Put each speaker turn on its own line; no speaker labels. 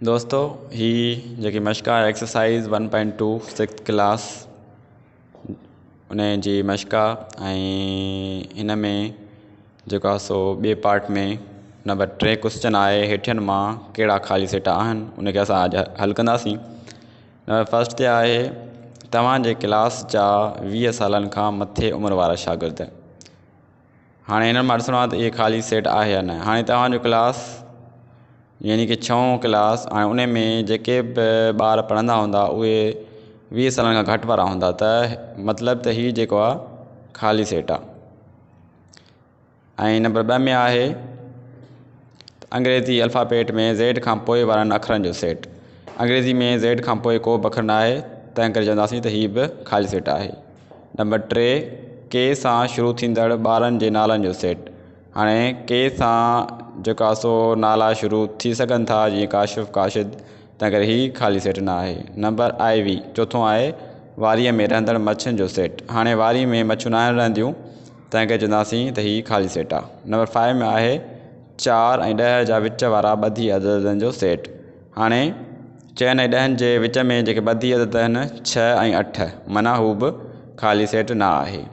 دوستو هي جيڪي مشق آهي exercise one point two sixth class ان جي مشق آهي ۽ هن ۾ جيڪو آهي سو ٻئي پارٽ ۾ نمبر ٽي ڪوشچن آهي هيٺين مان ڪهڙا خالي سيٽ آهن ان کي اسان اڄ حل ڪنداسين. نمبر فرسٽ تي آهي توهان جي ڪلاس جا 20 سالن کان مٿي عمر وارا شاگرد. هاڻي هنن مان ڏسڻو آهي ته اهي خالي سيٽ آهي يا نه. هاڻي توهان جو ڪلاس يعني ڪي ڇهون ڪلاس ۽ ان ۾ جيڪي به ٻار پڙهندا هوندا اهي 20 سالن کان گهٽ وارا هوندا ته مطلب ته هي جيڪو آهي خالي سيٽ آهي. ۽ نمبر 2 ۾ آهي انگريزي الفابيٽ ۾ زيڊ کان پوء وارن اکرن جو سيٽ. انگريزي ۾ زيڊ کان پوء ڪو به اکر نه آهي تنهن ڪري چونداسين ته هي به خالي سيٽ آهي. نمبر 3 ڪي سان شروع ٿيندڙ ٻارن جي نالن جو سيٽ. هاڻي ڪي سان جيڪو آهي سو نالا شروع ٿي سگهن ٿا جيئن ڪاشف، ڪاشد، تنهن ڪري هي خالي سيٽ نه آهي. نمبر آء وي چوٿون آهي واريء ۾ رهندڙ مڇين جو سيٽ. هاڻي واري ۾ مڇيون ناهن رهنديون تنهن ڪري چونداسين ته هي خالي سيٽ آهي. نمبر 5 ۾ آهي 4 ۽ 10 جا وچ وارا ٻڌي عددن جو سيٽ. هاڻي چئن ۽ ڏهن جي وچ ۾ جيڪي ٻڌي عدد آهن 6 ۽ 8 معنيٰ هو به خالي سيٽ نه آهي.